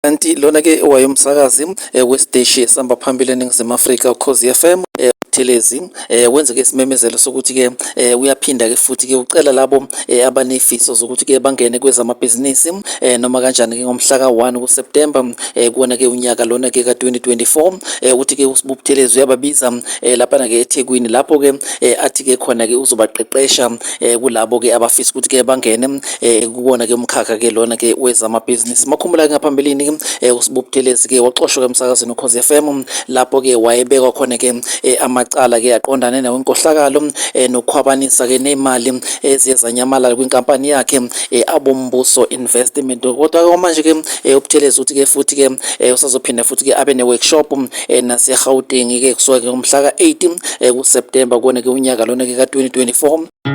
Kanti lona ke owayomsakazi wesiteshi esihamba phambili eNingizimu Afrika Ukhozi FM Buthelezi wenze ke isimemezelo sokuthi ke uyaphinda ke futhi ke ucela labo abanefiso zokuthi ke bangene kwezamabhizinisi noma kanjani ke ngomhla ka-1 kuSeptemba kuwona ke unyaka lona ke ka-2024 uthi ke uSibu Buthelezi uyababiza laphana ke eThekwini lapho ke athi ke khona ke uzobaqeqesha kulabo ke abafisa ukuthi ke bangene kuwona ke umkhakha ke lona ke wezamabhizinisi. Makhumbula ke ngaphambilini ke uSibu Buthelezi ke waxoshwa ke emsakazweni uKhozi FM lapho ke wayebekwa khona ke amacala ke aqondane nawenkohlakalo nokukhwabanisa ke nemali eziye zanyamalala kwinkampani yakhe Abombuso Investment. Kodwa ke manje ke uButhelezi uthi ke futhi ke usazophinda futhi ke abe ne-workshop naseGauteng ke kusuka ke ngomhla ka-8 kuSeptemba kuwona ke unyaka lona ke ka-2024.